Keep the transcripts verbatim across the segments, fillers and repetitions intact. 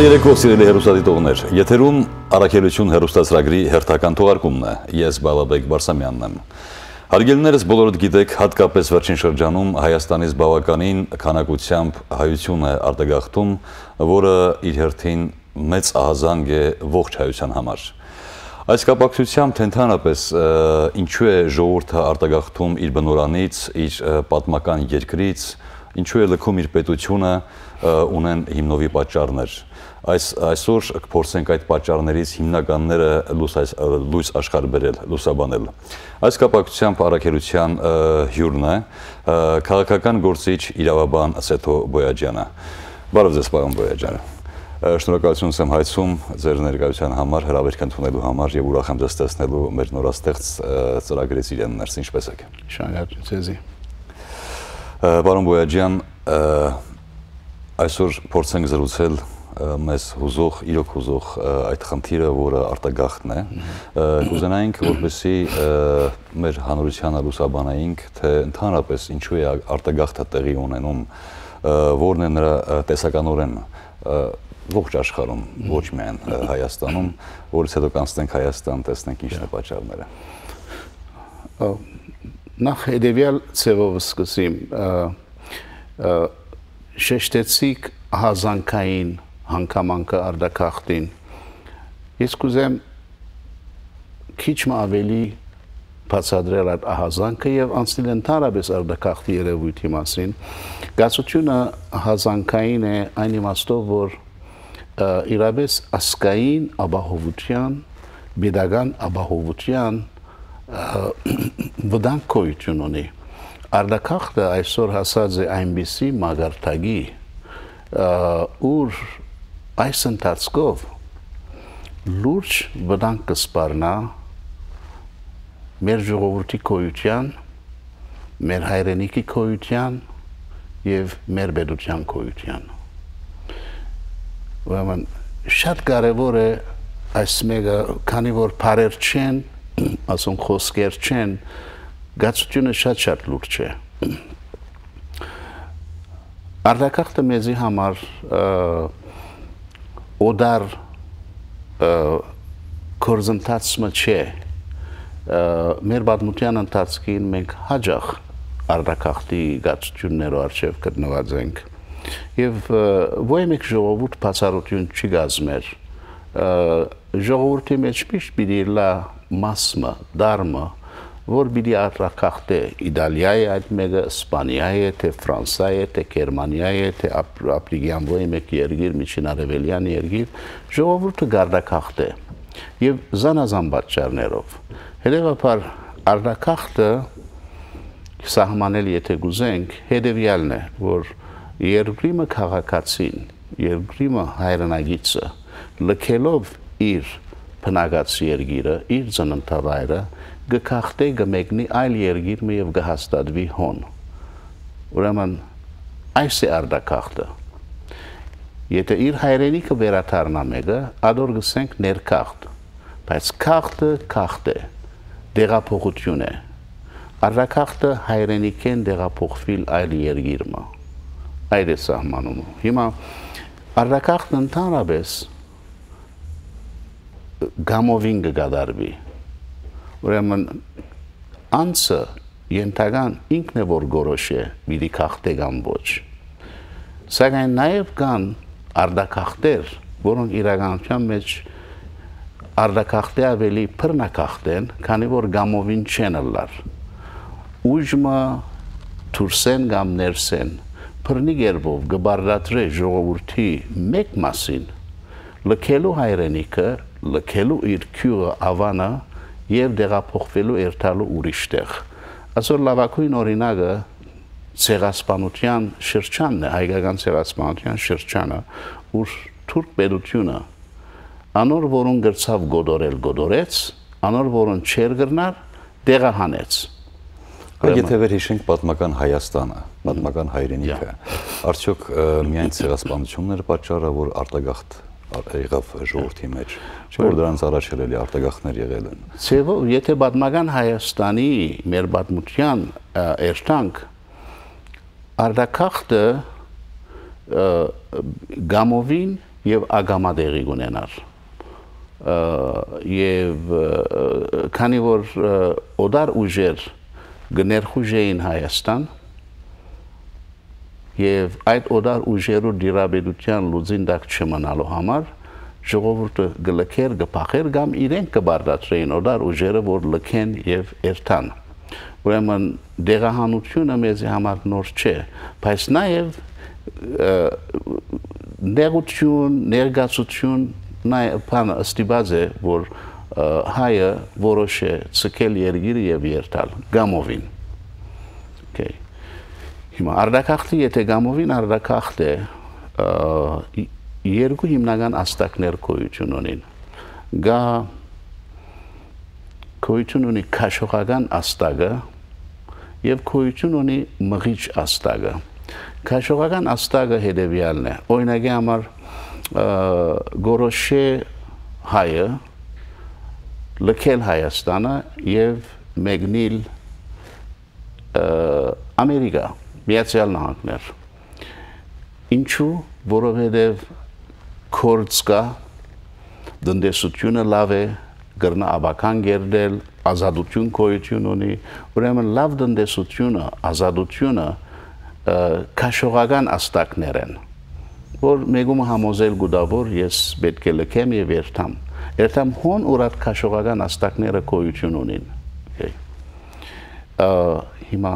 Երեկո, սիրելի հեռուստադիտողներ, եթերում Առաքելություն հեռուստացրագրի հերթական թողարկումն է։ Ես Բալաբեկ Բարսամյանն եմ։ Հարգելիներս, բոլորդ գիտեք, հատկապես վերջին շրջանում Հայաստանից բաւականին քանակությամբ հայություն է արտագաղթում, որը իր հերթին մեծ ահազանգ է ողջ հայության համար։ Այս կապակցությամբ, թե ընդհանրապես, ը, ինչու է ժողովուրդը արտագաղթում իր բնօրանից, իր, ը, պատմական երկրից, ինչու է լքում իր պետությունը, ը, ունեն հիմնովի պատճառներ։ Այս, այսօր կփորձենք այդ պատճառներից հիմնականները լույս այս, ը, լույս աշխարհ բերել, լուսաբանել։ Այս կապակցությամբ առաքելության, ը, հյուրն է, ը, քաղաքական գործիչ, իրավաբան Սեթո Բոյաջյանը։ Բարև ձեզ, պարոն Բոյաջյան։ Ը, շնորհակալություն եմ հայցում ձեր ներկայության համար, հրավերք ընդունելու համար եւ ուրախ եմ ձեզ տեսնելու մեր նորաստեղծ, ը, ծրագրի սիրահարներս։ Ինչպե՞ս եք։ Շնորհակալություն ձեզի։ Ը, պարոն Բոյաջյան, ը, այսօր փորձենք զրուցել, ը, մեզ հուզող, իրոք հուզող, ը, այդ խնդիրը, որը արտագաղթն է։ Մհմ։ Ը, կուզենայինք, որպեսզի, ը, մեր հանրությանը լուսաբանայինք, թե ընդհանրապես ինչու է ա-, արտագաղթը տեղի ունենում, ը, որն է նրա, ը, տեսականորեն, ը, ողջ աշխարհում, ոչ միայն, ը, Հայաստանում, որից հետո կանցնենք Հայաստան, տեսնենք ինչն է պատճառները։ Ը, նախ հետեւեալ ձևով սկսեմ, ը, ը, շեշտեցիք ահազանգային հանգամանքը արտագաղթին։ Ես կուզեմ քիչ մը ավելի բացատրել այդ ահազանգը եւ անցնել ընդհանրապես արտագաղթի երևույթի մասին։ Կացությունը ահազանգային է այն իմաստով, որ, ը, իրապես ազգային ապահովութեան, պետական ապահովութեան, ը, վտանգ գոյություն ունի։ Արտագաղթը այսօր հասած է այնպիսի մակարդակի, ը, ուր այս ընթացքով լուրջ վտանգ կը սպառնայ մեր ժողովրդի գոյութեան, մեր հայրենիքի գոյութեան եւ մեր պետութեան գոյութեան։ Ուրեմն, շատ կարեւոր է այս մէկը, քանի որ բառեր չեն, ասոնք խօսքեր չեն, կացությունը շատ-շատ լուրջ է։ Արտագաղթը մեզի համար, ը, օտար, ը, գործընթաց մը չէ։ Ը, մեր պատմութեան ընթացքին մենք յաճախ արտագաղթի կացութիւններու առջեւ գտնուած ենք։ Եւ, ը, ոյ մէկ ժողովուրդ բացառութիւն չի կազմեր։ Ը, ժողովուրդի մէջ միշտ պիտի ըլլայ մաս մը, դար մը, որ պիտի արտագաղթէ, Իտալիա է այդ մէկը, Սպանիա է, թէ Ֆրանսա է, թէ Գերմանիա է, թէ Աֆ-, Աֆրիկեան ոյ մէկ երկիր, միջինարեւելեան երկիր, ժողովուրդը կարտագաղթէ եւ զանազան պատճառներով։ Հետեւաբար, արտագաղթը սահմանել, եթէ կուզենք, հետեւեալն է, որ երկրի մը քաղաքացին, երկրի մը հայրենակիցը, լքելով իր բնակած երկիրը, իր ծննդավայրը, կը գաղթէ, կը մեկնի այլ երկիր մը եւ կը հաստատուի հոն։ Ուրեմն, այս է արտագաղթը։ Եթէ իր հայրենիքը վերադառնայ մէկը, ատոր կ'ըսենք ներգաղթ, բայց գաղթը գաղթ է, տեղափոխութիւն է։ Արտագաղթը հայրենիքէն տեղափոխուիլ այլ երկիր մը։ Այդ է սահմանումը։ Հիմա արտագաղթն ընդհանրապես կամովին կը կատարուի։ Ուրեմն անձը, ենթական, ինքն է որ կորոշէ՝ պիտի գաղթէ կամ ոչ։ Սակայն նաեւ կան արտագաղթեր, որոնք իրականության մէջ արտագաղթէ աւելի բռնագաղթ են, քանի որ կամովին չեն ըլլար։ Ուժ մը դուրսէն կամ ներսէն բռնի կերպով կը պարտադրէ ժողովուրդի մէկ մասին, լքելու հայրենիքը, լքելու իր գիւղը, աւանը եւ տեղափոխուելու, երթալու ուրիշ տեղ։ Այսօր լաւագոյն օրինակը Ցեղասպանութեան շրջանն է, հայկական ցեղասպանութեան շրջանը, ուր թուրք պետութիւնը անոր, որուն կրցաւ կոտորել, կոտորեց, անոր, որուն չէր կրնար, տեղահանեց։ Ուրեմն եթէ վերհիշենք պատմական Հայաստանը, պատմական հայրենիքը, արդյոք, ը, միայն ցեղասպանությունն էր պատճառը, որ արտագաղթ ա-, եղաւ ժողովրդի մէջ, չէ՞ որ դրանց առաջ էլ էլի արտագաղթներ եղել են։ Ձևով, եթէ պատմական Հայաստանի, մեր պատմութեան, ը, երթանք, արտագաղթը, ը, կամովին Եւ ակամա տեղի կ'ունենար։ Ը, եւ, ը, քանի որ, ը, օտար ուժեր կը ներխուժէին Հայաստան, եւ այդ օտար ուժերու դիրապետութեան լուծին տակ չմնալու համար ժողովուրդը կը լքէր, կը փախէր կամ իրենք կը պարտադրէին օտար ուժերը, որ լքեն եւ երթան։ Ուրեմն, դեղահանութիւնը մեզի համար նոր չէ, բայց նաեւ, ը, նեղություն, նեղկացություն, նայ-, բանը ստիպած է, որ, ը, հայը որոշ է ցկել երկիրը եւ երթալ կամովին։ Okay։ Հիմա արտագաղթը, եթե կամովին արտագաղթ է, ը, ի-, երկու հիմնական ազդակներ գոյություն ունին։ Կա, գոյություն ունի քաշողական ազդակը եւ գոյություն ունի մղիչ ազդակը։ Քաշողական ազդակը հետեւեալն է։ Օրինակի համար, ը, կորոշէ հայը լքել Հայաստանը եւ մեկնիլ, ը, Ամերիկա, Միացեալ Նահանգներ։ Ինչու՞, որովհետեւ գործ կայ, տնտեսութիւնը լաւ է, կրնայ ապագան կերտել, ազատութիւն գոյություն ունի, ուրեմն լաւ տնտեսութիւնը, ազատութիւնը, ը, քաշողական ազդակներ են, որ մէկումը համոզել կու տայ, որ ես պէտք է լքեմ եւ երթամ։ Երթամ հոն, ուր այդ քաշողական ազդակները գոյություն ունին։ Okay։ Ը, հիմա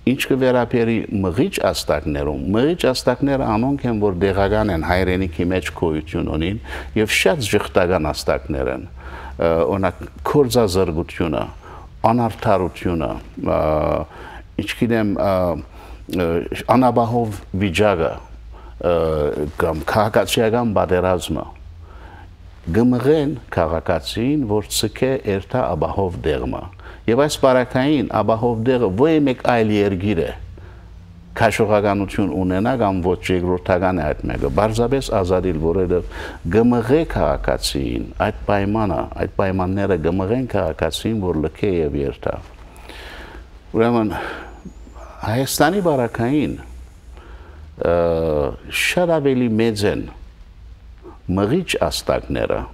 ինչ կը վերաբերի մղիչ ազդակներուն, մղիչ ազդակները անոնք են, որ տեղական են, հայրենիքի մէջ գոյություն ունին եւ շատ ժխտական ազդակներ են, ը, օրինակ, գործազրկությունը, անարդարությունը, ը, ինչ գիտեմ, ը, ը, անապահով վիճակը, ը, կամ քաղաքացիական պատերազմը, կը մղեն քաղաքացին, որ ցկէ երթայ ապահով տեղ մը։ Եւ այս պարագային ապահով տեղը ոչ մէկ այլ երկիր է, քաշողականութիւն ունենայ կամ ոչ, երկրորդական է այդ մէկը, պարզապէս ազատիլ, որովհետեւ կը մղէ քաղաքացին այդ պայմանը, այդ պայմանները կը մղեն քաղաքացին, որ լքէ եւ երթայ։ Ուրեմն, Հայաստանի պարագային, ը, շատ աւելի մեծ են մղիչ ազդակները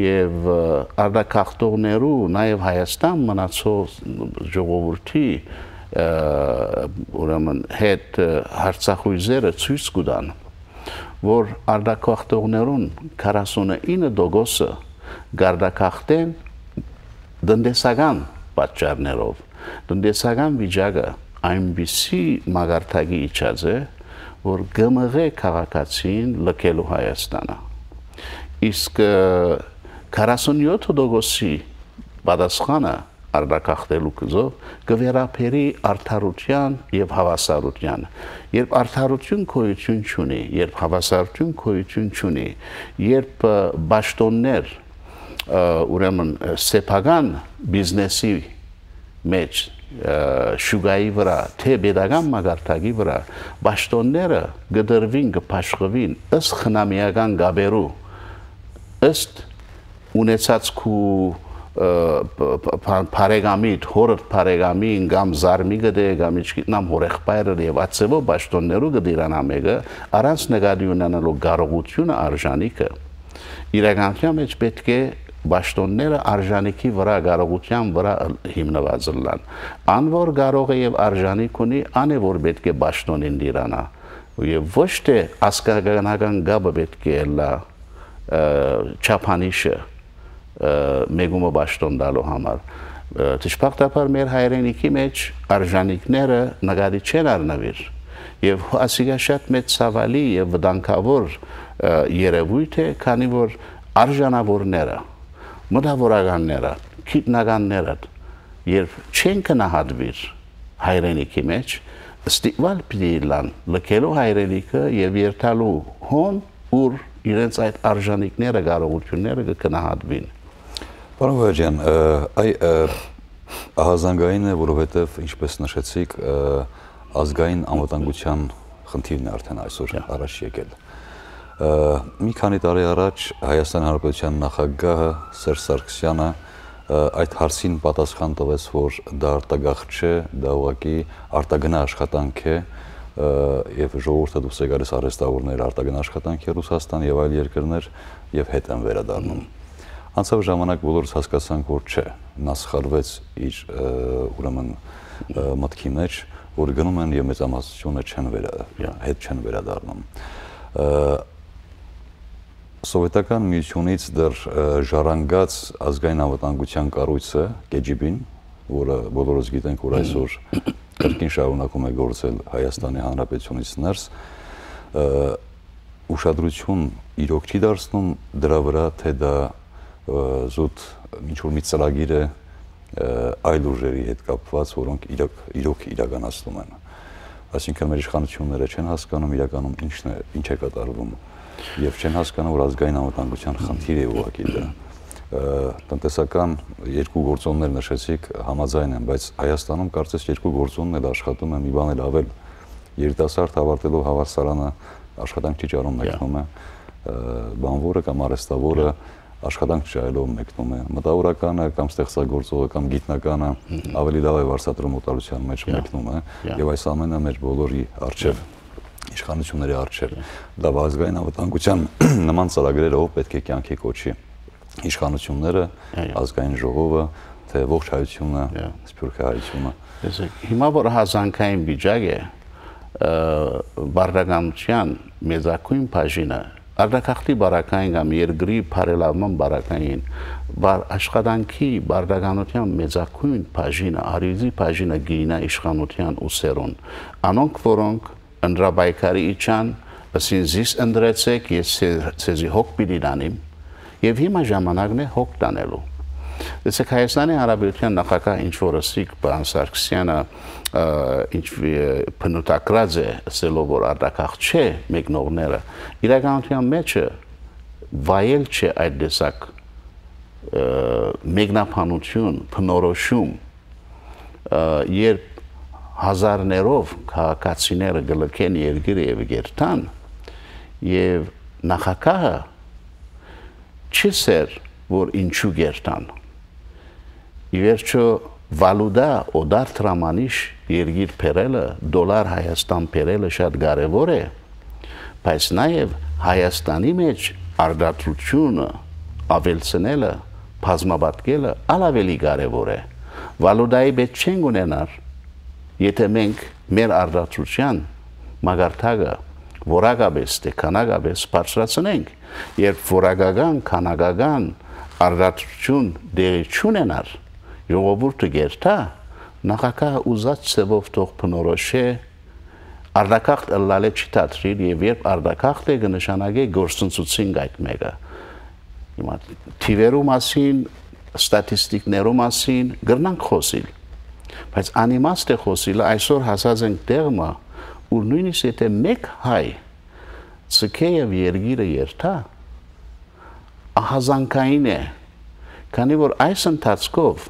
եւ, ը, արտագաղթողներու, նաեւ Հայաստան մնացող ժողովուրդի, ը, ուրեմն, հետ, ը, հարցախոյզերը ցոյց կու տան, որ արտագաղթողներուն քառասունինը տոկոսը կարտագաղթեն տնտեսական պատճառներով, տնտեսական վիճակը այնպիսի մակարդակի իջած է, որ կը մղէ քաղաքացին լքելու Հայաստանը։ Իսկ, ը, քառասունյոթ տոկոսի պատասխանը արտագաղթելու գծով կը վերաբերի արդարութեան եւ հաւասարութեան։ Երբ արդարութիւն գոյություն չունի, երբ հաւասարութիւն գոյություն չունի, երբ, ը, պաշտօններ, ը, ուրեմն, ը, սեփական բիզնեսի մէջ, ը, շուկայի վրայ, թէ պետական մակարդակի վրայ, պաշտօնները կը տրուին, կը բաշխուին ըստ խնամիական կապերու, ըստ ունեցած քու, ը, բ-, բ-, բ-, բարեկամիդ, հօրդ բարեկամին կամ զարմիկդ է, կամ ինչ գիտեմ, հօրեղբայրը, եւ այդ ձեւով պաշտօններու կը տիրանայ մէկը, առանց նկատի ունենալու կարողութիւնը, արժանիքը։ Իրականության մէջ պէտք է պաշտօնները արժանիքի վրայ, կարողութեան վրայ ըլ-, հիմնուած ըլլան։ Ան որ կարող է եւ արժանիք ունի, ան է որ պէտք է պաշտօնին տիրանայ։ Եւ ոչ թէ ազգականական կապը պէտք է ըլլայ, ը, չափանիշը, ը, մեկումը պաշտօն տալու համար։ Ը, դժբախտաբար մեր հայրենիքի մէջ արժանիքները նկատի չեն առնուիր։ Եւ ասիկա շատ մեծ ցաւալի եւ վտանգաւոր, ը, երեւոյթ է, քանի որ արժանաւորները, մտավորականները, գիտնականները, երբ չեն գնահատուիր հայրենիքի մէջ, ստիպուած պիտի ըլլան լքելու հայրենիքը եւ երթալու հոն, ուր իրենց այդ արժանիքները, կարողութիւնները կը գնահատուին։ Պարոն Վահեջյան, ը, այ, ը, ահազանգային է, որովհետեւ, ինչպես նշեցիք, ը, ազգային անվտանգութեան խնդիրն է արդեն այսօր Հա։ առաջ եկել։ Ը, մի քանի տարի առաջ Հայաստանի Հանրապետության նախագահը Սերժ Սարգսյանը, ը, այդ հարցին պատասխան տվեց, որ դա արտագաղթ չէ, դա ուղղակի արտագնա աշխատանք է, ը, եւ ժողովուրդը դուրս է գալիս արհեստավորներ, արտական աշխատանք Ռուսաստան եւ այլ երկրներ, եւ հետ են վերադառնում։ Անցաւ ժամանակ, բոլորս հասկացանք, որ չէ, նա սխալվեց իր, ը, ուրեմն, ը, մտքի մեջ, որ գնում են եւ մեծամասնությունը չեն վերա-, Yeah. հետ չեն վերադառնում։ Ը, Սովետական միությունից դեռ, ը, ժառանգած ազգային անվտանգության կառոյցը, Կեջիբին, որը բոլորս գիտենք, որ այսօր կրկին շարունակում է գործել Հայաստանի Հանրապետությունից ներս, ը, ուշադրություն իրոք չի դարձնում դրա վրա, թե դա, ը, զուտ ինչ-որ մի ծրագիր է, ը, այլ ուժերի հետ կապված, որոնք իրոք, իրոք իրականացնում են։ Այսինքն՝ մեր իշխանությունները չեն հասկանում իրականում ինչն է, ինչ է կատարվում, եւ չեն հասկանում, որ ազգային անվտանգության խնդիր է ուղղակի դա։ Ը, տնտեսական երկու գործոններ նշեցիք, համաձայն եմ, բայց Հայաստանում կարծես երկու գործոնն էլ աշխատում են, մի բան էլ ավել։ Երիտասարդ, ավարտելով համալսարանը, աշխատանք չի ճարում, Yeah. մեկնում է, ը, բանվորը կամ արհեստավորը, Yeah. աշխատանք չայելով մեկնում է, մտավորականը կամ ստեղծագործողը կամ գիտնականը Մհմ. ավելի լավ է վարձատրում օտարության մեջ, Yeah. մեկնում է, Yeah. եւ այս ամենը մեր բոլորի առջեւ, Yeah. իշխանությունների առջեւ։ Yeah. Դա ազգային անվտանգության նման ծրագրերը ով պետք է կյանքի կոչի, իշխանությունները, Yeah, yeah. ազգային ժողովը, թե ողջ հայությունը, Yeah. սփյուռքի հայությունը։ Տեսեք, հիմա որ հազանգային վիճակ է, ը, բարդականության մեծագույն բաժինը, արտագաղթի բարակային կամ երկրի բարելաւման բարակային, բար-, աշխատանքի բարդականության մեծագույն բաժինը, արիզի բաժինը գինա իշխանության ուսերուն։ Անոնք, որոնք ընտրապայքարի իջան, ըսին՝ «Զիս ընտրեցէք, ես ձեզ-, ձեզի հոգ պիտի տանիմ», եւ հիմա ժամանակն է հոգ տանելու։ Տեսեք, Հայաստանի Հանրապետության նախագահ ինչ որ ըսիք, պարոն Սարգսյանը, ը, ինչ, ը, բնութագրած է, ասելով, որ արտագաղթ չէ մեկնողները, իրականության մեջը վայել չէ այդ տեսակ, ը, մեկնաբանություն, բնորոշում, ը, երբ հազարներով քաղաքացիները կը լքեն երկիրը եւ կերթան, եւ նախագահը չի սեր, որ ինչու կերթան։ Ի վերջոյ, վալուտա օտար դրամանիշ երկիր բերելը, դոլար Հայաստան բերելը շատ կարեւոր է, բայց նաեւ Հայաստանի մեջ արտադրութիւնը աւելցնելը, բազմապատկելը ալ աւելի կարեւոր է։ Վալուտայի պետք չենք ունենար, եթէ մենք մեր արտադրութեան մակարդակը որակապէս թէ քանակապէս բարձրացնենք, երբ որակական, քանակական արտադրութիւն տեղի չունենար, ժողովուրդը կերթայ, նախագահը ուզած ձեւով թող բնորոշէ, արտագաղթ ըլլալէ չի դադրիր, եւ երբ արտագաղթ է, կը նշանակէ գործընծուցինք այդ մէկը։ Հիմա թիւերու մասին, ստատիստիկներու մասին կրնանք խօսիլ, բայց անիմաստ է խօսիլը, այսօր հասած ենք տեղ մը, ուր նոյնիսկ եթէ մէկ հայ ձգէ եւ երկիրը երթայ, ահազանգային է, քանի որ այս ընթացքով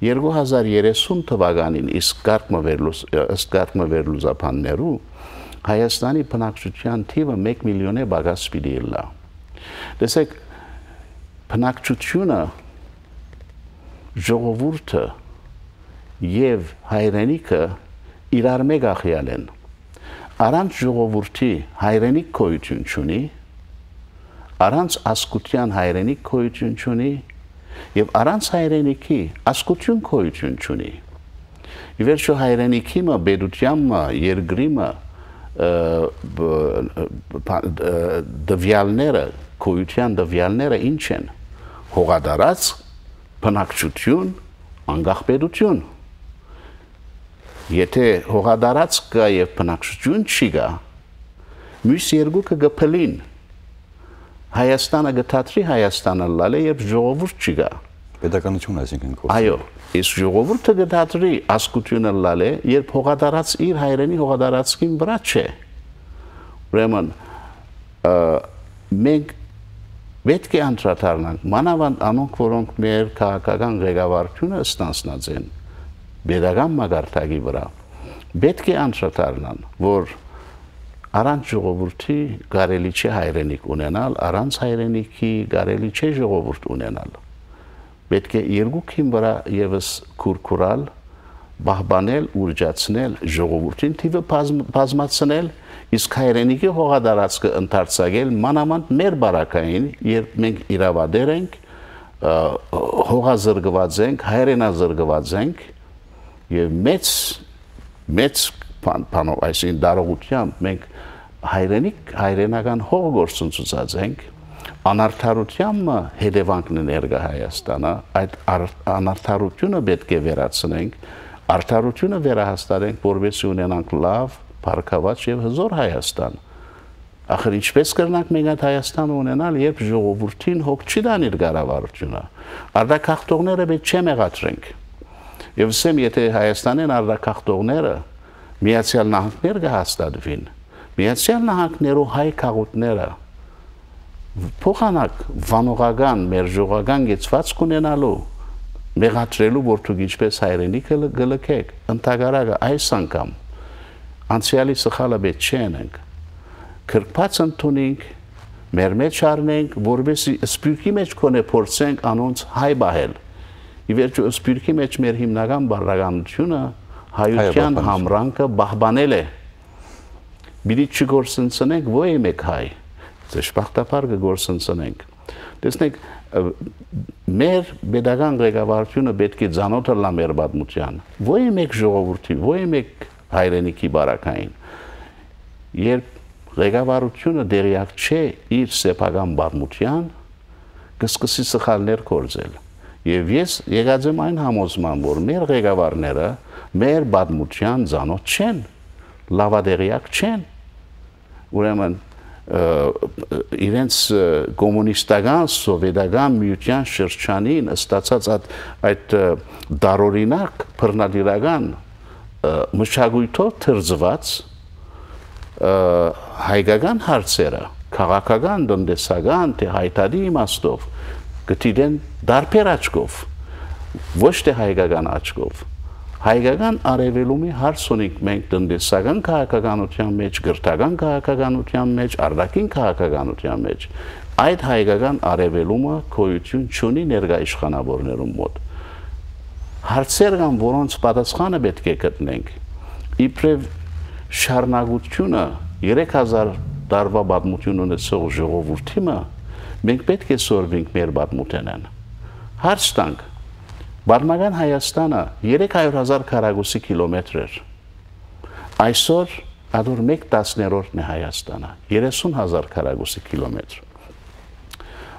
երկու հազար երեսուն թուականին, իսկ կարգ մը վերլուզ-, ըստ կարգ մը վերլուծաբաններու, Հայաստանի բնակչության թիւը մէկ միլիոնէ պակաս պիտի ըլլայ։ Տեսեք, բնակչությունը, ժողովուրդը եւ հայրենիքը իրար մէկ ախեալ են։ Առանց ժողովրդի հայրենիք գոյութիւն չունի, առանց ազգութեան հայրենիք գոյութիւն չունի, եւ առանց հայրենիքի ազգութիւն գոյութիւն չունի։ Ի վերջոյ, հայրենիքի մը, պետութեան մը, երկրի մը, ը, բ-, ը, բ-, ը, տվեալները, գոյութեան տվեալները ի՞նչ են։ Հողատարածք, բնակչութիւն, անկախ պետութիւն։ Եթէ հողատարածք կայ եւ բնակչութիւն չի գայ, միւս երկուքը կը փլին։ Հայաստանը կը դադրի Հայաստան ըլլալէ, երբ ժողովուրդ չի գայ։ Պետականություն, այսինքն, կորցնի։ Այո, իսկ ժողովուրդը կը դադրի ազգութիւն ըլլալէ, երբ հողատարած-, իր հայրենի հողատարածքին վրայ չէ։ Ուրեմն, ը, մենք պետք է անդրադառնանք, մանաւանդ անոնք, որոնք մեր քաղաքական ղեկավարութիւնը ստանձնած են պետական մակարդակի վրայ, պետք է անդրադառնան, որ առանց ժողովրդի կարելի չէ հայրենիք ունենալ, առանց հայրենիքի կարելի չէ ժողովուրդ ունենալ։ Պետք է երկուքին վրայ եւս քուրքուրալ, պահպանել, ուրճացնել, ժողովուրդին թիւը բազմ-, բազմացնել, իսկ հայրենիքի հողատարածքը ընդարձակել, մանաւանդ մեր պարագային, երբ մենք իրաւատեր ենք, ը, հողազրկուած ենք, հայրենազրկուած ենք, եւ մեծ, մեծ բան-, բանով, այսինքն՝ դարողությամբ մենք հայրենիք, հայրենական հող գործընծուցած ենք, անարդարութեան մը հետեւանքն է ներկայ Հայաստանը, այդ ար-, անարդարութիւնը պէտք է վերացնենք, արդարութիւնը վերահաստատենք, որպեսզի ունենանք լաւ, բարգաւաճ եւ հզօր Հայաստան։ Ախր ինչպէս կրնանք մենք այդ Հայաստանը ունենալ, երբ ժողովուրդին հոգ չի տան իր կառավարութիւնը։ Արտագաղթողները պէտք չէ մեղադրենք։ Եւ ասեմ, եթե Հայաստանէն արտագաղթողները Միացեալ Նահանգներ կը հաստատուին, Միացեալ Նահանգներու հայ գաղութները փոխանակ վանողական, մերժողական կեցուածք ունենալու, մեղադրելու, որ դուք ինչպէս հայրենիքը լը-, կը լքէք, ընդհակառակը, այս անգամ անցեալի սխալը պէտք չի ընենք։ Կրկնած ընդունինք, մեր մեջ առնենք, որպեսզի սփիւռքի մեջ գոնե փորձենք անոնց հայ պահել։ Ի վերջոյ, սփիւռքի մեջ մեր հիմնական պարտականութիւնը հայութեան Հայաբնականութիւն։ Համրանքը պահպանել է։ Պիտի չգործընծնենք ոեւ մէկ հայ, դժբախտաբար կը գործընծնենք։ Տեսնեք, ը, մեր պետական ղեկավարութիւնը պէտք է ծանօթ ըլլայ մեր պատմութեան։ Ոեւ մէկ ժողովուրդի, ոեւ մէկ հայրենիքի պարագային։ Երբ ղեկավարութիւնը տեղյակ չէ իր սեփական պատմութեան, կը սկսի սխալներ գործել։ Եւ ես եկած եմ այն համոզման, որ մեր ղեկավարները մեր պատմութեան ծանօթ չեն, լաւատեղյակ չեն։ Ուրեմն, ը, իրենց, ը, կոմունիստական, սովետական միութեան շրջանին ստացած այդ, այդ, ը, տարօրինակ բռնատիրական, ը, մշակոյթով թրծուած, ը, հայկական հարցերը, քաղաքական, տնտեսական, թէ հայտարարի իմաստով, կը դիտեն տարբեր աչքով, ոչ թէ հայկական աչքով։ Հայկական արեւելումի հարց ունենք մենք տնտեսական քաղաքականության մեջ, կրթական քաղաքականության մեջ, արտաքին քաղաքականության մեջ։ Այդ հայկական արեւելումը գոյութիւն չունի ներկայ իշխանաւորներուն մոտ։ Հարցեր կան, որոնց պատասխանը պէտք է գտնենք։ Իբրեւ շարունակությունը երեք հազար տարուայ պատմութիւն ունեցող ժողովուրդի մը, մենք պէտք է սորվինք մեր պատմութենէն։ Հարց տանք. պատմական Հայաստանը երեք հարիւր հազար քառակուսի կիլոմետր էր։ Այսօր ատոր մէկ տասներորդն է Հայաստանը, երեսուն հազար քառակուսի կիլոմետր։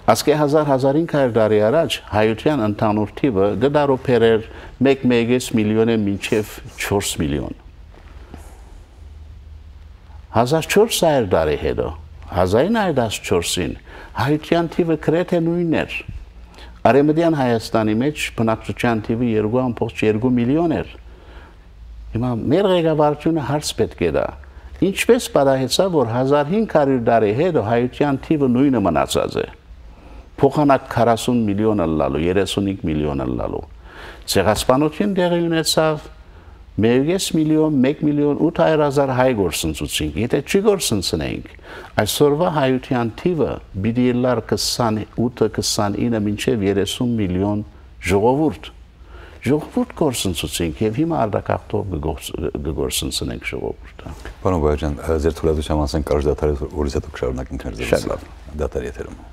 Ասկէ հազար, հազար հինգ հարիւր տարի առաջ հայութեան ընդհանուր թիւը կը տարուբերէր մէկ, մէկ միլիոնէ մինչեւ չորս միլիոն։ Հազար չորս հարիւր տարի յետոյ, հազար ինը հարիւր տասնչորսին, հայութեան թիւը գրեթէ նոյնն էր։ Արեւմտեան Հայաստանի մեջ բնակչութեան թիւը երկու ամբողջ երկու միլիոն էր։ Հիմա մեր ղեկավարութիւնը հարց պէտք է տայ. ինչպէս պատահեցաւ, որ հազար հինգ հարիւր տարի յետոյ հայութեան թիւը նոյնը մնացած է, փոխանակ քառասուն միլիոն ըլլալու, երեսունհինգ միլիոն ըլլալու։ Ցեղասպանութիւն տեղի ունեցաւ, մէկ միլիոն, մէկ միլիոն ութ հարիւր հազար հայ գործընծուցինք։ Եթե չի գործընծնէինք, այսօրուայ հայութեան թիւը պիտի ըլլար քսանութը, քսանինը մինչեւ երեսուն միլիոն ժողովուրդ։ Ժողովուրդ գործընծուցինք եւ հիմա արտագաղթով կը գործ-, կը գործընծնենք ժողովուրդը։ Պարոն Բոյաջան, ը, ձեր թուլատուչամ անցենք կարճ դադարի, որ ուրիշ դուք շարունակենք մեր Շատ զրույցը լավ։ Դադարի եթերում։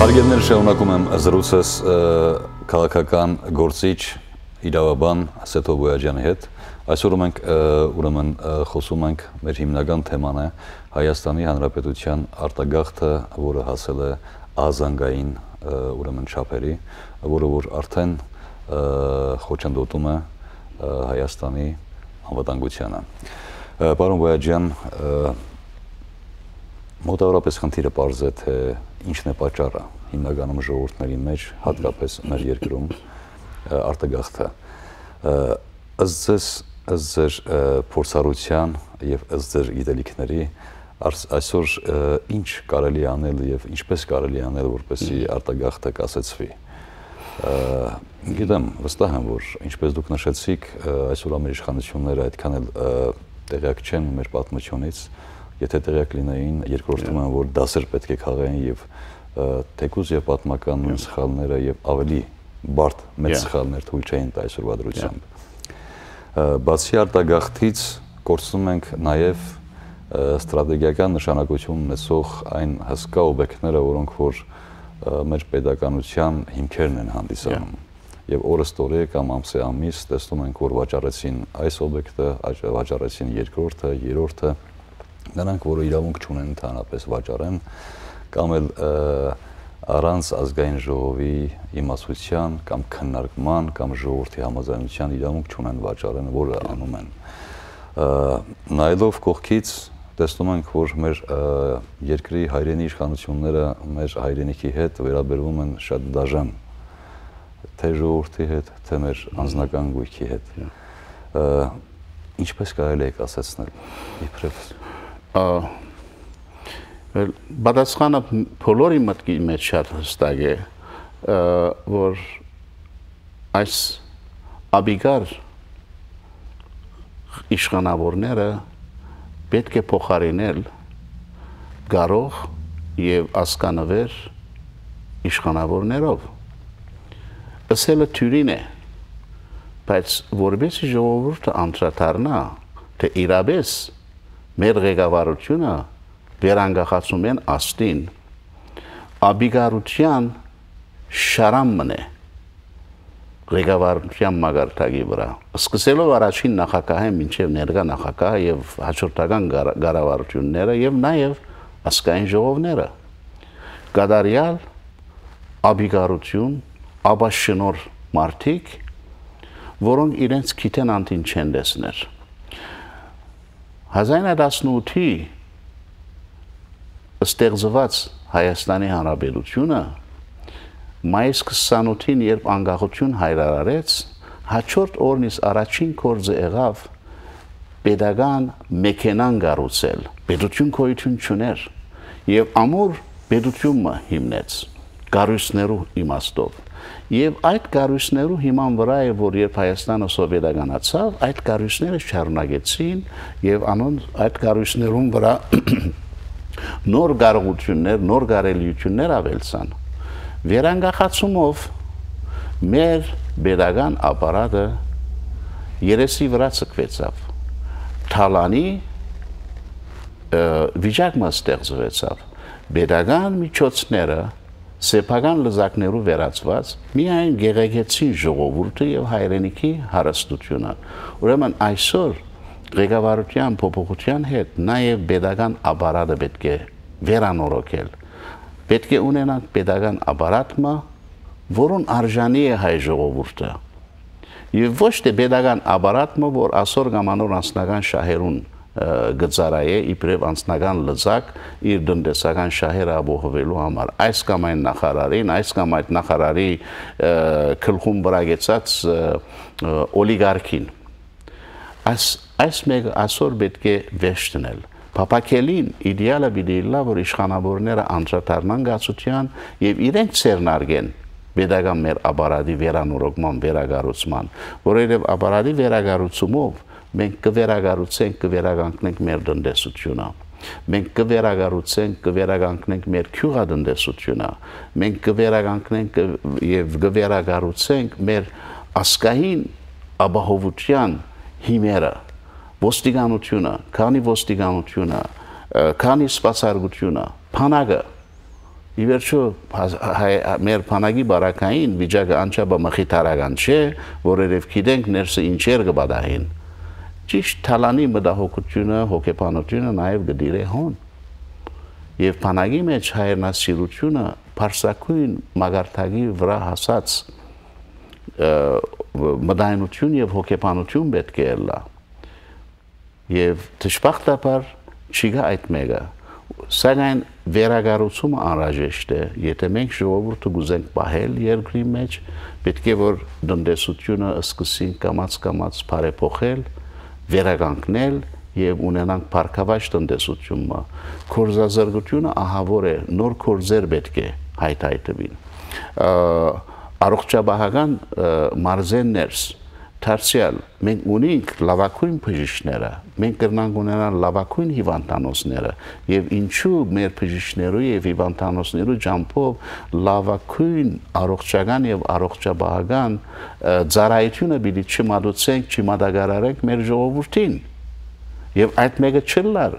Հարգելներ, շարունակում եմ զրույցս, ը, քաղաքական գործիչ, իրավաբան Սեդո Բոյաջյանի հետ։ Այսօր մենք, ը, ուրեմն, ը, խոսում ենք, մեր հիմնական թեման է Հայաստանի Հանրապետության արտագաղթը, որը հասել է ազանգային, ը, ուրեմն չափերի, որը որ արդեն, ը, խոչընդոտում է, ը, Հայաստանի անվտանգությանը։ Ը, պարոն Բոյաջյան, ը, մոտավորապես խնդիրը պարզ է, թե ինչն է պատճառը հիմնականում ժողովուրդների մեջ, հատկապես մեր երկրում, ը, արտագաղթը։ Ը, ըստ ձեզ, ըստ ձեր, ը, փորձառության եւ ըստ ձեր գիտելիքների, արս-, այսօր, ը, ինչ կարելի է անել եւ ինչպես կարելի է անել, որպեսզի Մհմ։ արտագաղթը կասեցվի։ Ը, գիտեմ, վստահ եմ, որ ինչպես դուք նշեցիք, ը, այսօր մեր իշխանությունները այդքան էլ, ը, տեղյակ չեն մեր պատմությունից, Եթե տեղեակ լինեին, երկրորդում եմ, որ դասեր պէտք է քաղեն եւ, ը, թեկուզ եւ պատմական նոյն սխալները եւ ավելի բարդ մեծ Yeah. սխալներ թոյլ չէին տայ այսօրվա դրությամբ։ Ը, բացի արտագաղթից կորցնում ենք նաեւ, ը, ստրատեգիական նշանակություն ունեցող այն հսկայ օբյեկտները, որոնք որ, ը, մեր պետականության հիմքերն են հանդիսանում։ Եվ օրը ստորեը կամ ամսեամիս տեսնում ենք, որ վաճառեցին այս օբյեկտը, աճ-, վաճառեցին երկրորդը, երրորդը։ Նրանք, որը իրավունք չունեն ընդհանրապես վաճառեն, կամ էլ, ը, առանց ազգային ժողովի իմացության կամ քննարկման կամ ժողովրդի համաձայնության իրավունք չունեն վաճառեն, որը անում են։ Ը, նայելով կողքից, տեսնում ենք, որ մեր, ը, երկրի հայրենի իշխանությունները մեր հայրենիքի հետ վերաբերվում են շատ դաժան, թե ժողովրդի հետ, թե մեր անձնական գոյքի հետ։ Ը, ինչպես կարելի է ասացնել, իբրև Ա, էլ պատասխանը բոլորի մտքի մեջ շատ հստակ է, ը, որ այս աբիկար իշխանավորները պէտք է փոխարինել կարող եւ ազգանվեր իշխանավորներով։ Ըսելը դիւրին է, բայց որպեսզի ժողովուրդը անդրադառնայ, թէ իրապէս մեր ղեկավարությունը վերանկախացումէն ասդին աբիկարութեան շարան մըն է ղեկավարութեան մակարդակի վրայ, սկսելով առաջին նախագահէն մինչեւ ներկայ նախագահը եւ հաջորդական կառ-, կառավարութիւնները եւ նաեւ ազգային ժողովները։ Կատարեալ աբիկարութիւն, աբաշնորհ մարդիկ, որոնք իրենց գիթէն անդին չեն տեսներ։ Հազարինը տասնութի ստեղծուած Հայաստանի Հանրապետութիւնը մայիս քսանութին, երբ անկախութիւն հայտարարեց, հաջորդ օրն իս առաջին գործը եղաւ պետական մեքենան կառուցել։ Պետութիւն գոյութիւն չունէր եւ ամուր պետութիւն մը հիմնեց կառոյցներու իմաստով։ Եւ այդ կառոյցներու հիման վրայ է, որ երբ Հայաստանը սովետականացաւ, այդ կառոյցները շարունակեցին եւ անոնց այդ կառոյցներուն վրայ նոր կարողութիւններ, նոր կարելիութիւններ աւելցան։ Վերանկախացումով մեր պետական ապարատը երեսի վրայ ձգուեցաւ։ Թալանի, ը, վիճակ մը ստեղծուեցաւ։ Պետական միջոցները սեփական լծակներու վերածուած միայն կեղեքեցին ժողովուրդը եւ հայրենիքի հարստությունը։ Ուրեմն այսօր ղեկավարութեան փոփոխութեան հետ նաեւ պետական ապարատը պէտք է վերանորոգել։ Պէտք է ունենանք պետական ապարատ մը, որուն արժանի է հայ ժողովուրդը։ Եւ ոչ թէ պետական ապարատ մը, որ ասոր կամ անոր անձնական շահերուն, ը, կը ծառայէ իբրեւ անձնական լծակ իր տնտեսական շահերը ապահովելու համար, այս կամ այն նախարարին, այս կամ այդ նախարարի, ը, գլխուն վրայ գեցած, ը, ը, օլիգարքին։ Այս, այս մէկը ասոր պէտք է վերջ դնել։ Փափաքելին իդեալը պիտի ըլլայ, որ իշխանավորները անդրադառնան կացութեան եւ իրենք ձեռնարկեն պետական մեր ապարատի վերանորոգման, վերակառուցման, որովհետեւ ապարատի վերակառուցումով մենք կը վերակառուցենք, կը վերականգնենք մեր տնտեսությունը։ Մենք կը վերակառուցենք, կը վերականգնենք մեր գիւղատնտեսությունը։ Մենք կը վերականգնենք կը, եւ կը վերակառուցենք մեր ազգային ապահովութեան հիմերը, ոստիկանությունը, քանի ոստիկանությունը, ը, քանի սպասարկությունը, բանակը։ Ի վերջոյ, հա-, հայ-, մեր բանակի բարակային վիճակը անչափ մխիթարական չէ, որովհետեւ գիտենք ներսը ինչեր կը պատահին։ Ճիշտ թալանի մտահոգությունը, հոգեբանությունը նաեւ կը տիրէ հոն։ Եւ բանակի մեջ հայրենասիրությունը բարձրագոյն մակարդակի վրայ հասած, ը, մտայնություն եւ հոգեբանություն պէտք է ըլլայ։ Եւ դժբախտաբար չի գայ այդ մէկը։ Սակայն վերակառուցումը անհրաժեշտ է, եթե մենք ժողովուրդը կ'ուզենք պահել երկրի մեջ, պէտք է որ տնտեսությունը սկսենք կամաց-կամաց բարեփոխել, վերականգնել եւ ունենանք բարգաւաճ տնտեսություն մը։ Գործազրկությունը ահաւոր է, նոր գործեր պէտք է հայթայթուին։ Ա, առողջապահական, ը, մարզէն ներս դարձեալ, մենք ունենք լաւագոյն բժիշկները, մենք կրնանք ունենալ լաւագոյն հիւանդանոցները, եւ ինչու մեր բժիշկներու եւ հիւանդանոցներու ճամբով լաւագոյն առողջական եւ առողջապահական, ը, ծառայութիւնը պիտի չմատուցենք, չմատակարարենք մեր ժողովուրդին։ Եւ այդ մէկը չըլլար,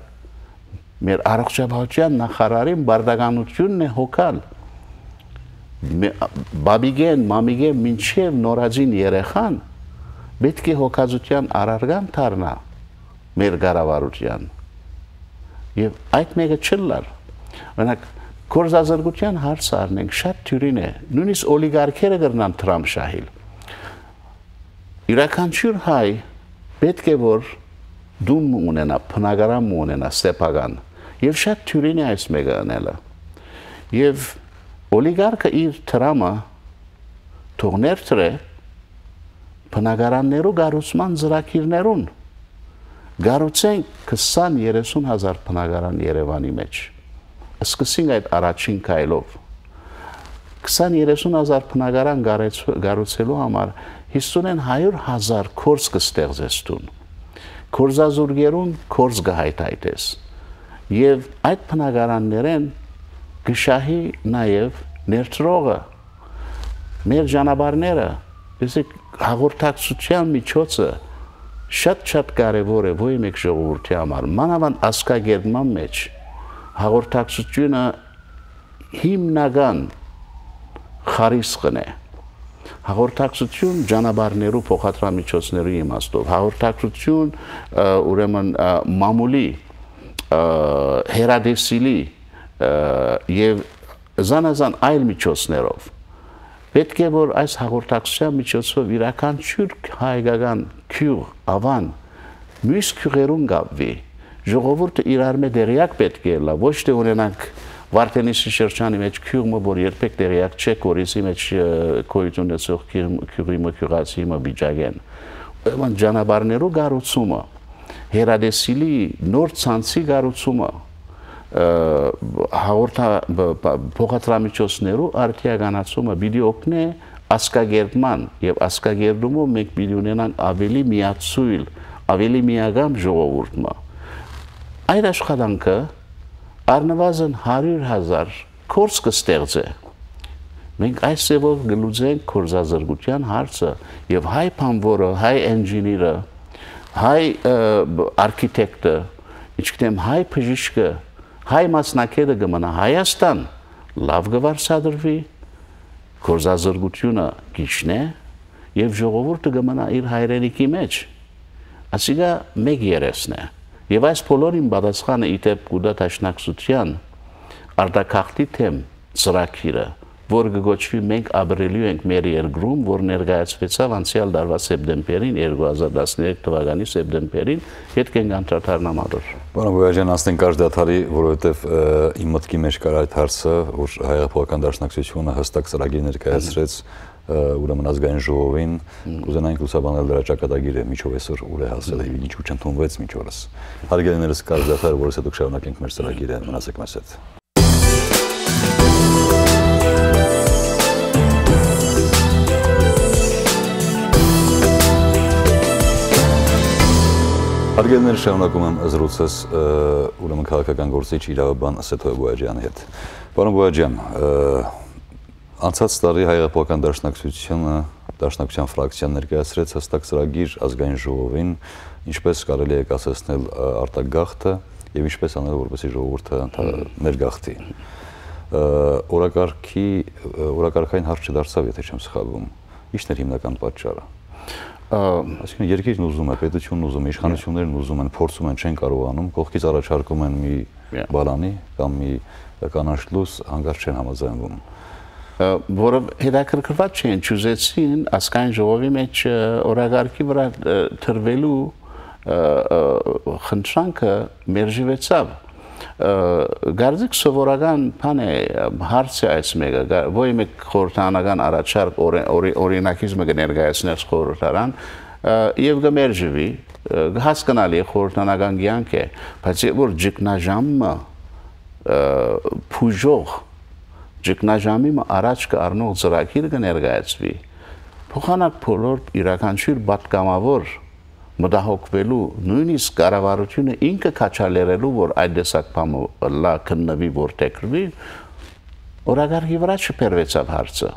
մեր առողջապահութեան նախարարին պարտականութիւնն է հոգալ։ Մե-, բաբիկէն, մամիկէն մինչեւ նորածին երեխան պէտք է հոգածութեան առարկան դառնայ մեր կառավարութեան։ Եւ այդ մէկը չըլլար։ Օրինակ, գործազրկութեան հարցը առնենք, շատ դիւրին է։ Նոյնիսկ օլիգարքերը կրնան դրամ շահիլ։ Իւրաքանչիւր հայ պէտք է որ տուն մը ունենայ, բնակարան մը ունենայ, սեփական։ Եւ շատ դիւրին է այս մէկը ընելը։ Եւ օլիգարքը իր դրամը թող ներդրէ բնակարաններու կառուցման ծրագիրներուն։ Կառուցենք քսան երեսուն հազար բնակարան Երեւանի մէջ։ Սկսենք այդ առաջին քայլով։ Քսան երեսուն հազար բնակարան կառեց-, կառուցելու համար հիսունէն հարիւր հազար գործ կը ստեղծես դուն։ Գործազուրկերուն գործ կը հայթայթես։ Եւ այդ բնակարաններէն կը շահի նաեւ ներդրողը, մեր ճանապարհները, տեսեք, հաղորդակցության միջոցը շատ-շատ կարեւոր է ոյ մէկ ժողովուրդի համար, մանաւանդ ազգակերտման մէջ հաղորդակցությունը հիմնական խարիսխն է։ Հաղորդակցություն ճանապարհներու փոխադրամիջոցներու իմաստով, հաղորդակցություն, ը, ուրեմն, ը, մամուլի, ը, հեռատեսիլի, ը, եւ զանազան այլ միջոցներով։ Պէտք է որ այս հաղորդակցության միջոցով իւրաքանչիւր հայկական գիւղ, աւան, միւս գիւղերուն կապուի, ժողովուրդը իրարմէ տեղեակ պէտք է ըլլայ, ոչ թէ ունենանք Վարդենիսի շրջանի մէջ գիւղ մը, որ երբեք տեղեակ չէ Կորիզի մէջ, ը, գոյութիւն ունեցող գիւղ-, գիւղի մը, գիւղացի մը վիճակէն։ Ուրեմն ճանապարհներու կառուցումը, հեռատեսիլի նոր ցանցի կառուցումը, ը, հաղորդա-, բ-, բ-, փոխադրամիջոցներու արդիականացումը պիտի օգնէ ազգակերտման, եւ ազգակերտումով մենք պիտի ունենանք աւելի միացոյլ, աւելի միակամ ժողովուրդ մը։ Այդ աշխատանքը առնուազն հարիւր հազար գործ կը ստեղծէ։ Մենք այս ձեւով կը լուծենք գործազրկութեան հարցը, եւ հայ բանվորը, հայ engineer-ը, հայ, ը, բ-, architect-ը, ինչքան հայ բժիշկը, հայ մասնագէտը կը մնայ Հայաստան, լաւ կը վարձատրուի, գործազրկությունը կ'իջնէ եւ ժողովուրդը կը մնայ իր հայրենիքի մէջ։ Ասիկա մէկ երեսն է։ Եւ այս բոլորին պատասխանը ի դէպ կու տայ Դաշնակցութեան արտագաղթի դէմ ծրագիրը, որ կը կոչուի «Մենք ապրելու ենք մեր երկրում», որ ներկայացուեցաւ անցեալ տարուայ սեպտեմբերին, երկու հազար տասներեք թուականի սեպտեմբերին, յետք ենք անդրադառնամ ատոր։ Պարոն Բոյաջյան, անցնենք կարճ դադարի, որովհետեւ, ը, իմ մտքի մէջ կար այդ հարցը, որ Հայ Հեղափոխական Դաշնակցությունը հստակ ծրագիր ներկայացրեց, ը, ուրեմն ազգային ժողովին, կուզենայինք լուսաբանել դրա ճակատագիրը, միջով այսօր ուր է հասել եւ ինչու չընդունվեց մինչ օրս։ Հարգելի ներս, կարճ դադար, որից հետո կշարունակենք մեր ծրագիրը, մնացեք մեզ հետ։ Հարգելի ներս, շարունակում եմ զրույցս, ը, ուրեմն քաղաքական գործիչ, իրավաբան Սեդոյ Բոյաջյանի հետ։ Պարոն Բոյաջյան, ը, անցած տարի Հայ Հեղափոխական Դաշնակցությունը, Դաշնակցության ֆրակցիան ներկայացրեց հստակ ծրագիր ազգային ժողովին, ինչպես կարելի է կասեցնել, ը, արտագաղթը եւ ինչպես անել, որպեսզի ժողովուրդը ընդհա-, ներգաղթի։ Ը, օրակարգի, ը, օրակարգային հարց չդարձավ, եթե չեմ սխալվում։ Ի՞նչն էր հիմնական պատճառը։ Ա, Այսինքն՝ երկիրն ուզում է, պետությունն ուզում է, իշխանություններն ուզում են, փորձում են, չեն կարողանում, կողքից առաջարկում են մի Yeah. բալանի կամ մի կանաչ լուս, հանկարծ չեն համաձայնվում։ Ա, որը հետաքրքրված չեն, չուզեցին ազգային ժողովի մեջ, ը, օրակարգի վրա, ը, դրվելու, ը, ը, խնդրանքը մերժուեցաւ։ Ը, կարծիք սովորական բան է, հարց է այս մեկը, գա-, ոյ մեկ խորհրդանական առաջարկ օրի-, օրի-, օրինակից մը կը ներկայացնես խորհրդարան, ը, եւ կը մերժուի, ը, հասկնալի է, խորհրդանական կյանք է, բայց երբ որ ճգնաժամը, ը, բուժող, ճգնաժամի մը առաջ կը առնող ծրագիր կը ներկայացվի, Փոխանակ բոլոր իրականչյուր պատգամաւոր մտահոգուելու, նոյնիսկ կառավարութիւնը ինքը քաջալերելու, որ այդ տեսակ բան ըլլայ, քննուի, որդեգրուի, օրակարգի վրայ չբերուեցաւ հարցը։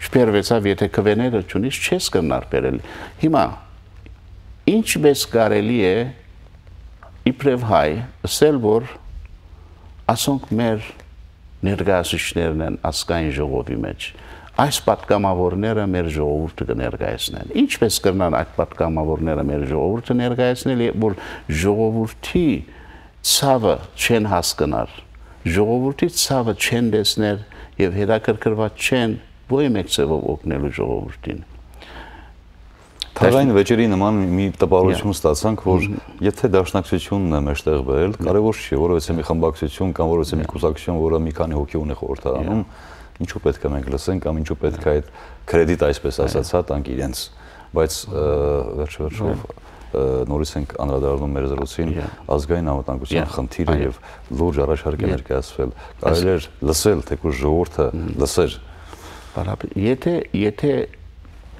Չբերուեցաւ, եթէ քուէները չունիս, չես կրնար բերել։ Հիմա, ինչպէս կարելի է, իբրեւ հայ, ըսել, որ ասոնք մեր ներկայացուցիչներն են ազգային ժողովի մէջ։ Այս պատգամաւորները մեր ժողովուրդը կը ներկայացնեն։ Ինչպէս կրնան այդ պատգամաւորները մեր ժողովուրդը ներկայացնել, երբ որ ժողովրդի ցաւը չեն հասկնար, ժողովրդի ցաւը չեն տեսներ եւ հետաքրքրուած չեն ոյ մէկ ձեւով օգնելու ժողովուրդին։ Թաղային վեճերի նման մի տպավորություն Yeah. ստացանք, որ Մհմ։ եթե Դաշնակցությունն է մեջտեղ բերել, Yeah. կարևոր չի, որովհետեւ մի խմբակցություն կամ որովհետեւ մի Yeah. կուսակցություն, որը մի քանի հոգի ունի խորհրդարանում, Yeah. ինչու պետք է մենք լսենք կամ ինչու պետք է այդ կրեդիտ, այսպես Yeah. ասած, հա, տանք իրենց։ Բայց, ը, վերջը վերջով, Yeah. ը, նորից ենք անդրադառնում մեր զրույցին, Yeah. ազգային անվտանգության Yeah. խնդիրը Այո. եւ լուրջ առաջարկ է Yeah. ներկայացվել։ Այս Կարելի էր լսել, թեկուզ ժողովուրդը Մհմ։ լսեր։ Բարապ-, եթե, եթե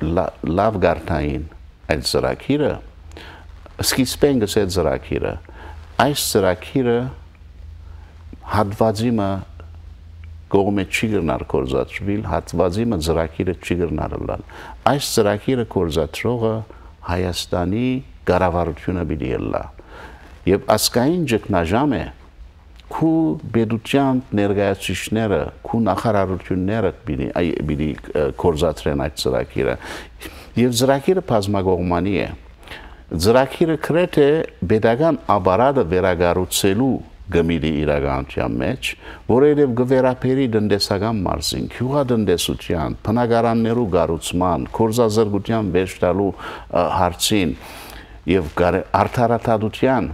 լա-, լաւ կարդային այդ ծրագիրը, սկիզբէն գսե ծրագիրը, այս ծրագիրը հատուածի մը կողմէ չի կրնար գործադրուիլ, հատուածի մը ծրագիրը չի կրնար ըլլալ։ Այս ծրագիրը գործադրողը Հայաստանի կառավարութիւնը պիտի ըլլայ։ Եւ ազգային ճգնաժամ է, քու պետութեան ներկայացուցիչները, քու նախարարութիւնները պիտի, այ, պիտի, ը, գործադրեն այդ ծրագիրը։ Եւ ծրագիրը բազմակողմանի է։ Ծրագիրը գրեթէ պետական ապարատը վերակառուցելու կը միտի իրականութեան մէջ, որովհետեւ կը վերաբերի տնտեսական մարզին, գիւղատնտեսութեան, բնակարաններու կառուցման, գործազրկութեան վերջ տալու, ը, հարցին եւ կարե-, արդարադատութեան։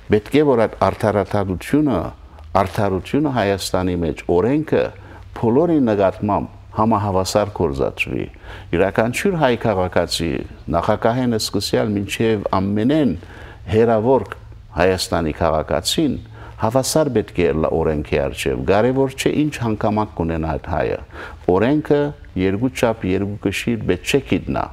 Պետք է որ այդ արդարադատությունը, արդարությունը Հայաստանի մէջ, օրէնքը բոլորին նկատմամբ համահաւասար գործադրուի։ Իւրաքանչիւր հայ քաղաքացի, նախագահէն սկսեալ մինչեւ ամենէն հեռաւոր Հայաստանի քաղաքացին, հաւասար պէտք է ըլլայ օրէնքի առջեւ։ Կարեւոր չէ ինչ հանգամանք կունենայ այդ հայը։ Օրէնքը երկու չափ, երկու կշիռ պէտք չէ գիտնայ։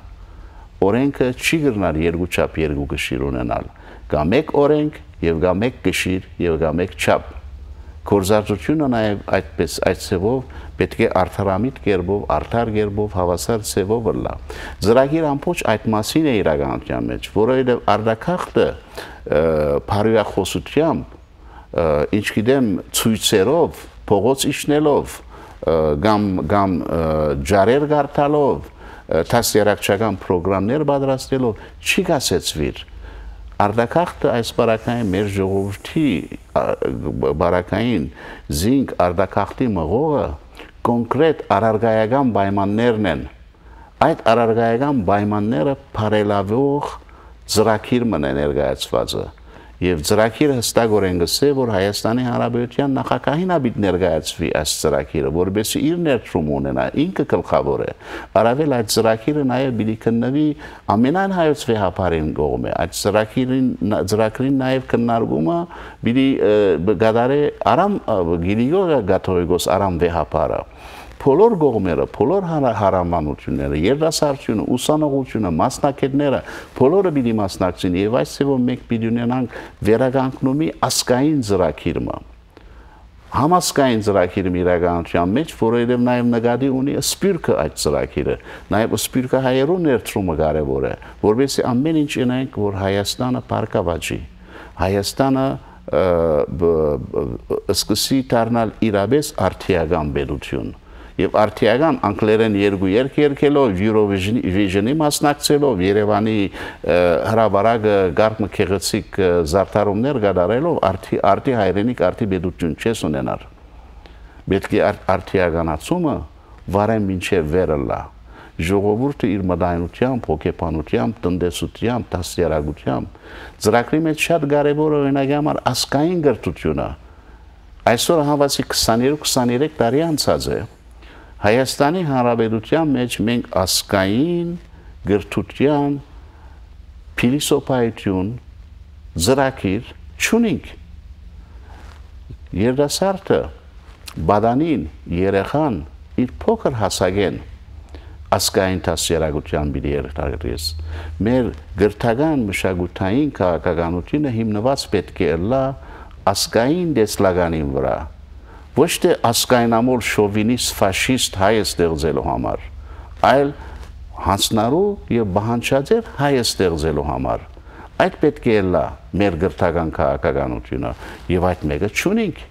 Օրէնքը չի կրնար երկու չափ, երկու կշիռ ունենալ։ Կայ մէկ օրէնք եւ կայ մէկ կշիռ եւ կայ մէկ չափ։ Գործածությունը նաեւ այդպես, այդ ձեւով պէտք է արդարամիտ կերպով, արդար կերպով, հաւասար ձեւով ըլլայ։ Ծրագիրը ամբողջ այդ մասին է իրականութեան մէջ, որովհետեւ արտագաղթը, ը, բարոյախօսութեամբ, ը, ինչ գիտեմ, ցոյցերով, փողոց իջնելով, ը, կամ, կամ, ը, ջարեր կարդալով, ը, դաստիարակչական պրոգրամներ պատրաստելով չի կասեցուիր։ Արտագաղթը այս պարագային մեր ժողովրդի, ա, պարագային զինք արտագաղթի մղողը կոնկրետ առարկայական պայմաններն են։ Այդ առարկայական պայմանները բարելաւող ծրագիր մըն է ներկայացուածը։ Եւ ծրագիրը յստակօրէն կ'ըսէ, որ Հայաստանի Հանրապետութեան նախագահին ա պիտի ներկայացուի այս ծրագիրը, որպեսզի իր ներդրումը ունենայ, ինքը գլխաւոր է։ Առաւել այդ ծրագիրը նաեւ պիտի քննուի ամենայն հայոց վեհափառին կողմէ։ Այդ ծրագիրին, ծրագրին նաեւ քննարկումը պիտի, ը, կատարէ Արամ, ը, Կիլիկիո կաթողիկոս Արամ վեհափառը։ Բոլոր կողմերը, բոլոր հարա-, հարանմանութիւնները, երիտասարդութիւնը, ուսանողութիւնը, մասնագէտները, բոլորը պիտի մասնակցին եւ այս ձեւով մենք պիտի ունենանք վերականգնումի ազգային ծրագիր մը։ Համազգային ծրագիր մը իրականութեան մէջ, որովհետեւ նաեւ նկատի ունի սփիւռքը այդ ծրագիրը, նաեւ սփիւռքը հայերու ներդրումը կարեւոր է, որպեսզի ամեն ինչ ընենք, որ Հայաստանը բարգաւաճի, Հայաստանը, ը, բ-, բ-, սկսի դառնալ իրապէս արդիական պետութիւն։ Եւ արդիական անգլերէն երկու երգ երգելով, Eurovision-ի մասնակցելով, Երեւանի, ը, հրապարակը կարգ մը գեղեցիկ, ը, զարդարումներ կատարելով, արդի-, արդի հայրենիք, արդի պետութիւն չես ունենար։ Պէտք է արդ-, արդիականացումը վարէն մինչեւ վեր ըլլայ։ Ժողովուրդը իր մտայնութեամբ, հոգեբանութեամբ, տնտեսութեամբ, դաստիարակութեամբ։ Ծրագրի մէջ շատ կարեւոր է, օրինակի համար, ազգային կրթութիւնը։ Այսօր հաւասի քսաներկու քսաներեք տարի անցած է, Հայաստանի Հանրապետութեան մէջ մենք ազգային կրթութեան փիլիսոփայութիւն, ծրագիր չունինք։ Երիտասարդը, պատանին, երեխան իր փոքր հասակէն ազգային դաստիարակութեան պիտի հերթագրես։ Մեր կրթական մշակութային քաղաքականութիւնը հիմնուած պէտք է ըլլայ ազգային տեսլականին վրայ, ոչ թէ ազգայնամոլ շովինիստ, ֆաշիստ հայ ստեղծելու համար, այլ յանձնառու եւ պահանջատեր հայ ստեղծելու համար։ Այդ պէտք է ըլլայ մեր կրթական քաղաքականութիւնը, եւ այդ մէկը չունինք,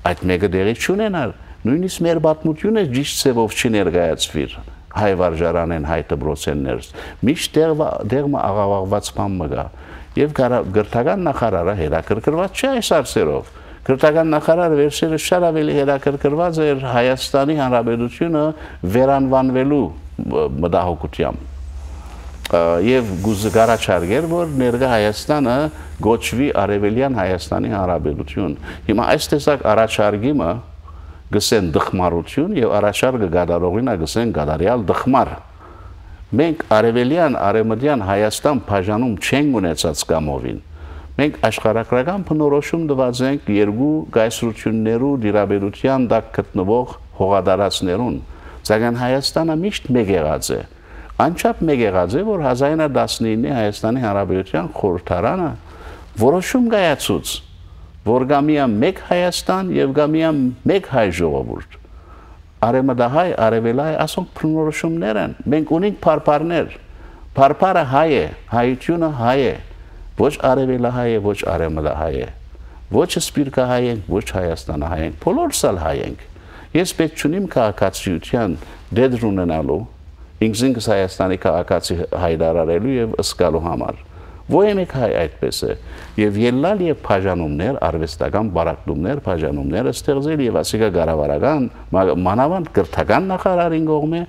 այդ մէկը տեղի չունենար, նոյնիսկ մեր պատմութիւնը ճիշդ ձեւով չի ներկայացուիր հայ վարժարանէն, հայ դպրոցէն ներս։ Միշտ տեղ վա-, տեղ մը աղաւաղուած բան մը կայ, եւ կարա-, կրթական նախարարը հետաքրքրուած չէ այս հարցերով։ Կրթական նախարարը վերջերս շատ աւելի հետաքրքրուած էր Հայաստանի Հանրապետութիւնը վերանուանուելու, ը, մտահոգութեամբ։ Ը, եւ կուզ-, կ'առաջարկէր, որ ներկայ Հայաստանը կոչուի Արեւելեան Հայաստանի Հանրապետութիւն։ Հիմա այս տեսակ առաջարկի մը կ'ըսեն տխմարութիւն, եւ առաջարկը կատարողին ա կ'ըսեն կատարեալ տխմար։ Մենք արեւելեան, արեւմտեան Հայաստան բաժանում չենք ունեցած կամովին։ Մենք աշխարհագրական բնորոշում տուած ենք երկու կայսրութիւններու տիրապետութեան տակ գտնուող հողատարածքներուն, սակայն Հայաստանը միշտ մէկ եղած է։ Անչափ մէկ եղած է, որ հազարինը տասնիննի Հայաստանի Հանրապետութեան խորհրդարանը որոշում կայացուց, որ կայ միայն մէկ Հայաստան եւ կայ միայն մէկ հայ ժողովուրդ։ Արեւմտահայ, արեւելահայ, ասոնք բնորոշումներ են։ Մենք ունենք բարբառներ։ Բարբառը հայ է, հայութիւնը հայ է։ Ոչ արեւելահայ է, ոչ արեւմտահայ է։ Ոչ սպիրկահայ ենք, ոչ հայաստանահայ ենք, բոլորս ալ հայ ենք։ Ես պէտք չունիմ քաղաքացիութեան դեդր ունենալու, ինքզինքս Հայաստանի քաղաքացի հայտարարելու եւ զգալու համար։ Ոյ մէկ հայ այդպես է։ Եւ ելլալ եւ բաժանումներ, արուեստական պառակտումներ, բաժանումներ ստեղծել եւ ասիկա կառավարական, մա-, մանաւանդ կրթական նախարարին կողմէ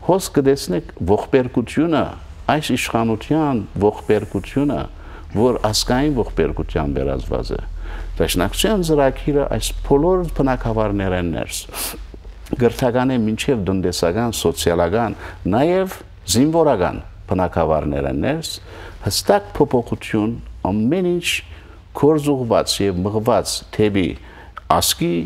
հոս կը տեսնեք ողբերգութիւնը, այս իշխանութեան ողբերգութիւնը, որ ազգային ողբերգութեան վերածուած է։ Դաշնակցութեան ծրագիրը այս բոլոր բնակավարներէն ներս, կրթականէ մինչեւ տնտեսական, սոցիալական, նաեւ զինուորական բնակավարներէն ներս, հստակ փոփոխութիւն, ամեն ինչ գործուղված եւ մղուած դէպի ազգի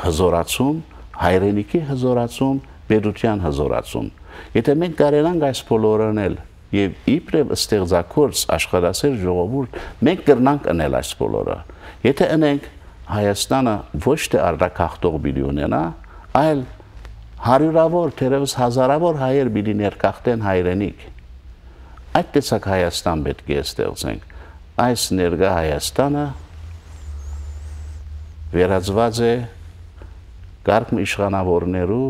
հզորացում, հայրենիքի հզորացում, պետութեան հզորացում։ Եթե մենք կարենանք այս բոլորը ընել եւ իբրեւ ստեղծագործ, աշխատասեր ժողովուրդ, մենք կրնանք ընել այս բոլորը։ Եթե ընենք, Հայաստանը ոչ թէ արտագաղթող պիտի ունենայ, այլ հարիւրաւոր, թերեւս հազարաւոր հայեր պիտի ներգաղթեն հայրենիք։ Այդ տեսակ Հայաստան պէտք է ստեղծենք։ Այս ներկայ Հայաստանը վերածուած է կարգ մը իշխանաւորներու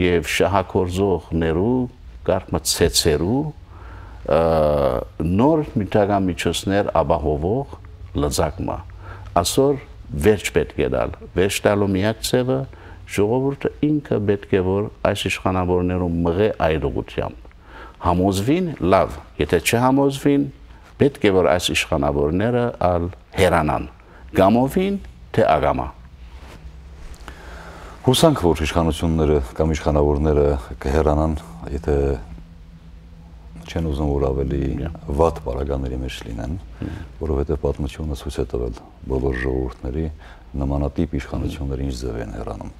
եւ շահագործողներու կարգ մը ցեցերու, ը, նոր նիւթական միջոցներ ապահովող լծակ մը։ Ասոր վերջ պէտք է տալ։ Վերջ տալու միակ ձեւը ժողովուրդը ինքը պէտք է որ այս իշխանաւորներուն մղէ այդ ուղղութեամբ։ Համոզուին, լաւ, եթե չհամոզուին, պէտք է որ այս իշխանաւորները ալ հեռանան, կամովին թէ ակամա։ Յուսանք, որ իշխանությունները կամ իշխանաւորները կը հեռանան, եթե չեն ուզում, որ աւելի Մյա։ վատ պարագաների մէջ լինեն, Մյա։ որովհետեւ պատմությունը ցոյց է տվել բոլոր ժողովուրդների նմանատիպ իշխանությունները ինչ ձեւի են հեռանում։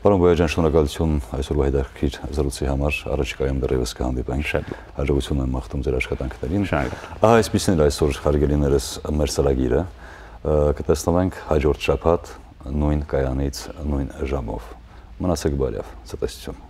Պարոն Բոյաջան, շնորհակալություն այսօրվա հետաքրքիր զրույցի համար, առաջիկայում դեռեւս կհանդիպենք։ Շատ լավ։ Հաջողություն եմ մաղթում ձեր աշխատանքներին։ Շնորհակալ։ Ահա այսպիսին էր այսօր, հարգելիներս, մեր ծրագիրը։ Ը, կտեսնվենք հաջորդ շաբաթ նոյն կայանից, նոյն ժամով։ Մնացեք բարեւ, ցտեսություն։